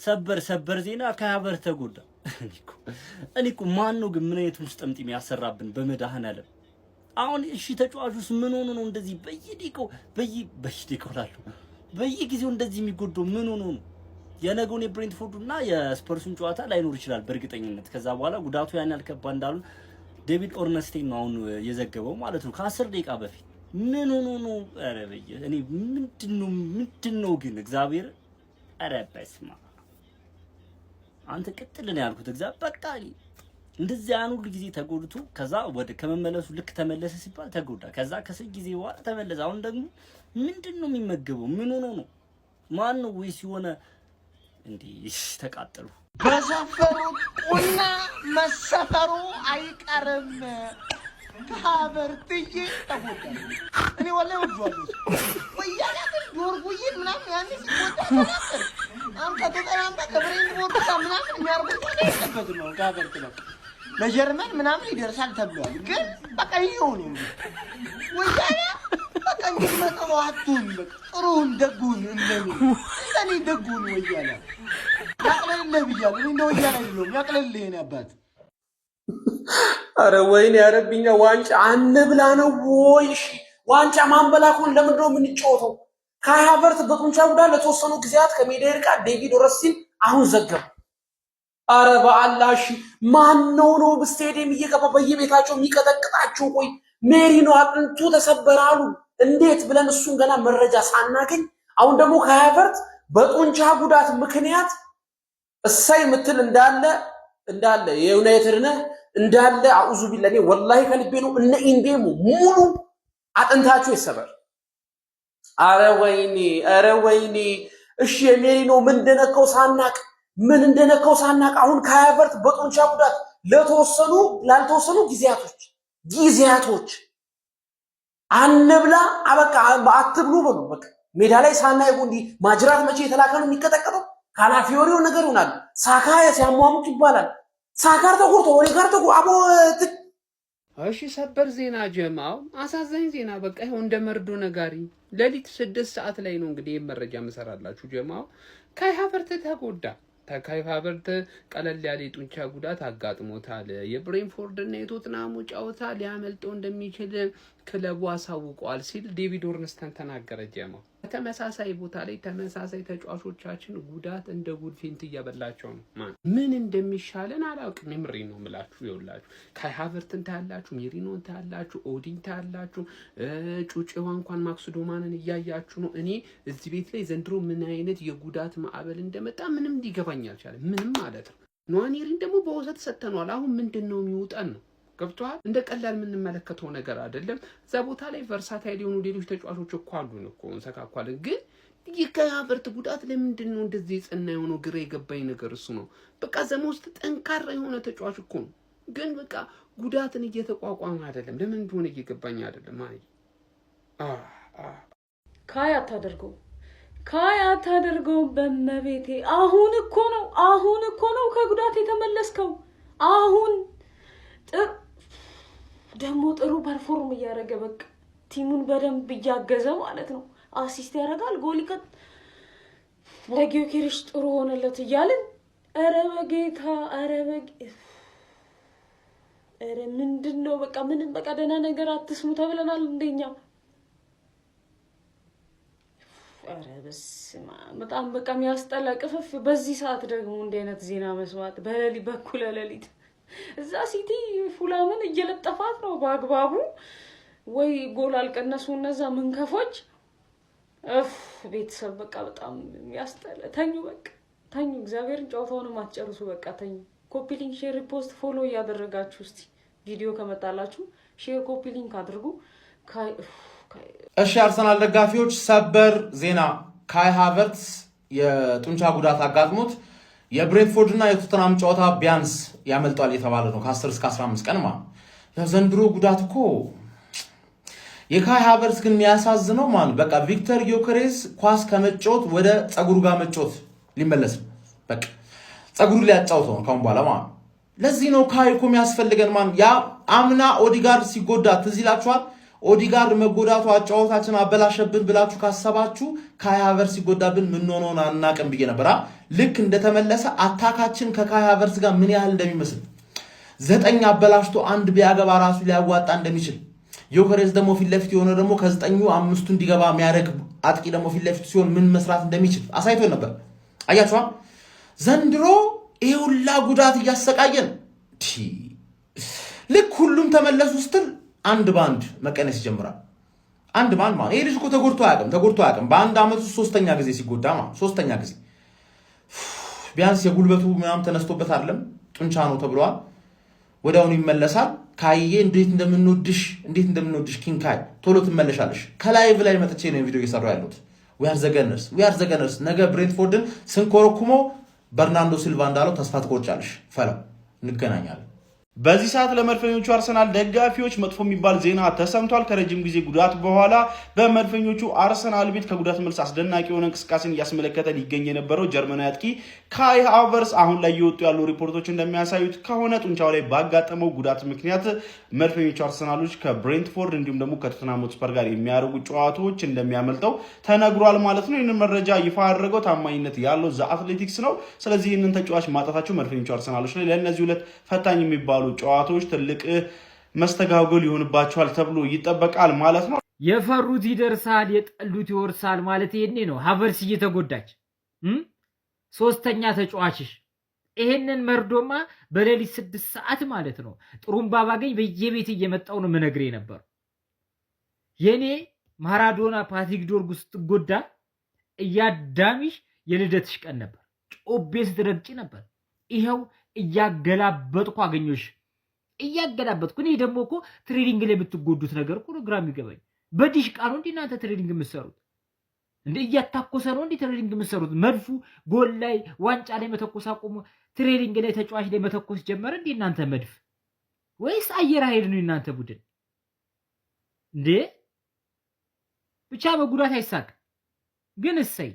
ሰበር ሰበር ዜና፣ ካይ ሃቨርትዝ ተጎዳ። እኔ እኮ ማን ነው ግን ምን አይነት ሙስጠምጢም ያሰራብን በመድኃኔዓለም? አሁን እሺ ተጫዋቹስ ምን ሆኖ ነው እንደዚህ በየደቂቃው በየደቂቃው እላለሁ፣ በየጊዜው እንደዚህ የሚጎዳው ምን ሆኖ ነው? የነገውን የብሬንትፎርዱ እና የስፐርሱን ጨዋታ ላይኖር ይችላል በእርግጠኝነት። ከዛ በኋላ ጉዳቱ ያን ያህል ከባድ እንዳሉ ዴቪድ ኦርነስቴን ነው አሁን የዘገበው ማለት ነው ከ10 ደቂቃ በፊት። ምን ሆኖ ነው? ኧረ በየ እኔ ምንድነው ግን እግዚአብሔር፣ ኧረ በስመ አብ፣ አንተ ቅጥል ነው ያልኩት። እግዚአብሔር፣ በቃ እንደዚህ ያን ሁሉ ጊዜ ተጎድቶ ከዛ ወደ ከመመለሱ ልክ ተመለሰ ሲባል ተጎዳ። ከዛ ከስንት ጊዜ በኋላ ተመለሰ። አሁን ደግሞ ምንድን ነው የሚመገበው? ምን ሆኖ ነው? ማን ነው ወይስ የሆነ እንዲህ ተቃጠሉ። በሰፈሩት ቁና መሰፈሩ አይቀርም። ከሀበርትዬ ተጎዳ። እኔ ወላሂ ወዷለሁ። ወያኔ ግን ዶርጉዬን ምናምን ያኔ ሲጎዳ ተናገር። አሁን ከቶተንሃም ጋር ከብሬንትፎርድ ጋር ምናምን የሚያደርጉት ነገር የለበትም። አሁን ከሀበርት ነው ለጀርመን ምናምን ይደርሳል ተብሏል። ግን በቃ ይኸው ነው እንግዲህ፣ ወያኔ በቃ እንግዲህ መጥፎ አትሁን። በቃ ጥሩን ደጉን እንደኔ ደጉን ወያኔ ያቅለልልህ ብያለሁ። እኔ እንደ ወያኔ አይደለሁም። ያቅለልልህ የኔ አባት። አረ ወይኔ ያረብኛ፣ ዋንጫ አንብላ ነው ወይ? እሺ ዋንጫ ማንበላ ከሆነ ለምንድን ነው የምንጫወተው? ካይ ሃቨርትዝ በጡንቻ ጉዳት ለተወሰኑ ጊዜያት ከሜዳ ይርቃል። ዴቪድ ኦረስቲን አሁን ዘገበ። አረ በአላህ፣ እሺ ማን ነው ስቴዲየም እየገባ በየቤታቸው የሚቀጠቅጣቸው? ቆይ ሜሪኖ አጥንቱ ተሰበረ አሉ። እንዴት ብለን እሱን ገና መረጃ ሳናገኝ አሁን ደግሞ ካይ ሃቨርትዝ በጡንቻ ጉዳት ምክንያት እሰይ ምትል እንዳለ እንዳለ የዩናይትድ ነህ እንዳለ አዑዙ ቢላህ፣ እኔ ወላሂ ከልቤ ነው። እነ ኢንዴሙ ሙሉ አጥንታቸው ይሰበር። አረ ወይኔ፣ አረ ወይኔ። እሺ የሜሪኖ ምን እንደነካው ሳናቅ፣ ምን እንደነካው ሳናቅ አሁን ካይ ሃቨርትዝ በጡንቻ ጉዳት ለተወሰኑ ላልተወሰኑ ጊዜያቶች አንብላ፣ አበቃ። አትብሉ በሉ በቃ። ሜዳ ላይ ሳናይ እንዲህ ማጅራት መቼ የተላከ ነው የሚቀጠቀጠው። ካላፊዮሪው ነገር ይሆናል። ሳካ ሲያሟሙቅ ይባላል። ሳካር ተጎድቶ ኦዴጋር ተጎ አቦ። እሺ ሰበር ዜና ጀማው፣ አሳዛኝ ዜና። በቃ ይኸው እንደ መርዶ ነጋሪ ሌሊት 6 ሰዓት ላይ ነው እንግዲህ ይህ መረጃ መሰራላችሁ ጀማው። ካይ ሃቨርትዝ ተጎዳ። ካይ ሃቨርትዝ ቀለል ያለ የጡንቻ ጉዳት አጋጥሞታል። የብሬንፎርድ እና የቶትናሙ ጨዋታ ሊያመልጠው እንደሚችል ክለቡ አሳውቋል ሲል ዴቪድ ኦርንስተን ተናገረ። ጀማው፣ በተመሳሳይ ቦታ ላይ ተመሳሳይ ተጫዋቾቻችን ጉዳት እንደ ጉድ ፌንት እያበላቸው ነው። ማን ምን እንደሚሻለን አላውቅም። የምሬ ነው የምላችሁ። ይኸውላችሁ ካይ ሃቨርትን ታያላችሁ፣ ሜሪኖን ታያላችሁ፣ ኦዲን ታያላችሁ፣ ጩጬዋ እንኳን ማክስ ዶማንን እያያችሁ ነው። እኔ እዚህ ቤት ላይ ዘንድሮ ምን አይነት የጉዳት ማዕበል እንደመጣ ምንም ሊገባኝ አልቻለም። ምንም ማለት ነው። ኗኔሪን ደግሞ በውሰት ሰጥተነዋል። አሁን ምንድን ነው የሚውጠን ነው፣ ገብቶሃል? እንደ ቀላል የምንመለከተው ነገር አይደለም። እዛ ቦታ ላይ versatile የሆኑ ሌሎች ተጫዋቾች እኮ አሉን እኮ፣ እንሰካኳለን። ግን የካይ ሃቨርትዝ ጉዳት ለምንድን ነው እንደዚህ የጸና የሆነው? ግራ የገባኝ ነገር እሱ ነው። በቃ the most ጠንካራ የሆነ ተጫዋች እኮ ነው። ግን በቃ ጉዳትን እየተቋቋመ አይደለም። ለምን እንደሆነ እየገባኝ አይደለም። ማለት ካይ አታደርገውም፣ ካይ አታደርገውም። በመቤቴ አሁን እኮ ነው፣ አሁን እኮ ነው ከጉዳት የተመለስከው። አሁን ደግሞ ጥሩ perform እያደረገ፣ በቃ team ኡን በደንብ እያገዘ ማለት ነው። Assist ያደርጋል፣ ጎል ይቀጥ ለጊዮኬሬሽ ጥሩ ሆነለት እያልን፣ ኧረ በጌታ፣ ኧረ በጌ ኧረ ምንድን ነው? በቃ ምንም፣ በቃ ደህና ነገር አትስሙ ተብለናል እንደኛ። ኧረ በስመ አብ፣ በጣም በቃ የሚያስጠላ ቅፍፍ። በዚህ ሰዓት ደግሞ እንዲህ አይነት ዜና መስማት በሌሊት፣ በኩለ ሌሊት፣ እዛ ሲቲ ፉላምን እየለጠፋት ነው በአግባቡ። ወይ ጎል አልቀነሱ እነዛ ምንከፎች። እፍ ቤተሰብ፣ በቃ በጣም የሚያስጠላ። ተኙ፣ በቃ ተኙ። እግዚአብሔርን ጨዋታውንም አትጨርሱ። በቃ ተኙ። Copy link፣ share፣ repost፣ follow እያደረጋችሁ እስቲ ቪዲዮ ከመጣላችሁ share፣ copy link አድርጉ። እሺ አርሰናል ደጋፊዎች፣ ሰበር ዜና፣ ካይ ሃቨርትስ የጡንቻ ጉዳት አጋጥሞት የብሬንትፎርድ እና የቶተንሃም ጨዋታ ቢያንስ ያመልጧል የተባለ ነው፣ ከ10 እስከ 15 ቀን ማለት ያው ዘንድሮ ጉዳት እኮ። የካይ ሃቨርትስ ግን የሚያሳዝነው ማለት በቃ ቪክተር ጊዮከሬስ ኳስ ከመጫወት ወደ ፀጉሩ ጋር መጫወት ሊመለስ ነው። በቃ ፀጉሩ ሊያጫውተው ነው ካሁን በኋላ ማለት ነው። ለዚህ ነው ካይ እኮ የሚያስፈልገን። ማን ያ አምና ኦዲጋርድ ሲጎዳ ትዝ ይላችኋል። ኦዲጋርድ መጎዳቱ አጫወታችን አበላሸብን ብላችሁ ካሰባችሁ ካይ ሃቨርትዝ ሲጎዳብን ምን ሆነውን አናቅም ብዬ ነበር። ልክ እንደተመለሰ attack ኣችን ከካይ ሃቨርትዝ ጋር ምን ያህል እንደሚመስል፣ 9 አበላሽቶ አንድ ቢያገባ ራሱ ሊያዋጣ እንደሚችል፣ ዮከሬስ ደግሞ ፊት ለፊት የሆነ ደግሞ ከዘጠኙ አምስቱ እንዲገባ የሚያደርግ አጥቂ ደግሞ ፊት ለፊቱ ሲሆን ምን መስራት እንደሚችል አሳይቶን ነበር። አያችኋ፣ ዘንድሮ ይሄ ሁላ ጉዳት እያሰቃየን ልክ ሁሉም ተመለሱ ስትል አንድ በአንድ መቀነስ ይጀምራል። አንድ በአንድ ማለት ይሄ ልጅ እኮ ተጎድቶ አያውቅም፣ ተጎድቶ አያውቅም። በአንድ ዓመት ውስጥ ሶስተኛ ጊዜ ሲጎዳ ማለት ሶስተኛ ጊዜ። ቢያንስ የጉልበቱ ምናምን ተነስቶበት አይደለም፣ ጡንቻ ነው ተብሏል። ወዲያውኑ ይመለሳል። ካዬ እንዴት እንደምንወድሽ፣ እንዴት እንደምንወድሽ King ካይ፣ ቶሎ ትመለሻለሽ። ከ live ላይ መጥቼ ነው ቪዲዮ እየሰራሁ ያለሁት። We are the Gunners, we are the Gunners። ነገ ብሬንትፎርድን ስንኮረኩመው በርናንዶ ሲልቫ እንዳለው ተስፋ ትቆርጫለሽ። ፈለው እንገናኛለን። በዚህ ሰዓት ለመድፈኞቹ አርሰናል ደጋፊዎች መጥፎ የሚባል ዜና ተሰምቷል። ከረጅም ጊዜ ጉዳት በኋላ በመድፈኞቹ አርሰናል ቤት ከጉዳት መልስ አስደናቂ የሆነ እንቅስቃሴን እያስመለከተ ሊገኝ የነበረው ጀርመናዊ አጥቂ ካይ ሃቨርትዝ አሁን ላይ እየወጡ ያሉ ሪፖርቶች እንደሚያሳዩት ከሆነ ጡንቻው ላይ ባጋጠመው ጉዳት ምክንያት መድፈኞቹ አርሰናሎች ከብሬንትፎርድ እንዲሁም ደግሞ ከቶተንሃም ሆትስፐር ጋር የሚያደርጉ ጨዋታዎች እንደሚያመልጠው ተነግሯል ማለት ነው። ይህንን መረጃ ይፋ ያደረገው ታማኝነት ያለው ዘ አትሌቲክስ ነው። ስለዚህ ይህንን ተጫዋች ማጣታቸው መድፈኞቹ አርሰናሎች ላይ ለእነዚህ ሁለት ፈታኝ የሚባሉ ጨዋታዎች ትልቅ መስተጓጎል ይሆንባቸዋል ተብሎ ይጠበቃል ማለት ነው። የፈሩት ይደርሳል፣ የጠሉት ይወርሳል ማለት ይሄኔ ነው። ሀቨርትዝ እየተጎዳች ሶስተኛ ተጫዋችሽ፣ ይሄንን መርዶማ በሌሊት 6 ሰዓት ማለት ነው ጥሩምባ ባገኝ በየቤት እየመጣው ነው ምነግሬ ነበር። የኔ ማራዶና ፓትሪክ ዶርጉ ስትጎዳ እያዳሚሽ የልደትሽ ቀን ነበር። ጮቤ ስትረግጪ ነበር። ይኸው እያገላበጥኩ አገኘሽ። እያገላበጥኩ። እኔ ደግሞ እኮ training ላይ የምትጎዱት ነገር እኮ ነው ግራ የሚገባኝ። በዲሽቃ ነው እንዲህ እናንተ training የምትሰሩት? እንደ እያታኮሰ ነው እንዲህ training የምትሰሩት? መድፉ ጎል ላይ ዋንጫ ላይ መተኮስ አቆሞ training ላይ ተጫዋች ላይ መተኮስ ጀመረ እንዲህ እናንተ መድፍ ወይስ አየር ኃይል ነው እናንተ ቡድን እንዴ? ብቻ በጉዳት አይሳቅ ግን እሰይ።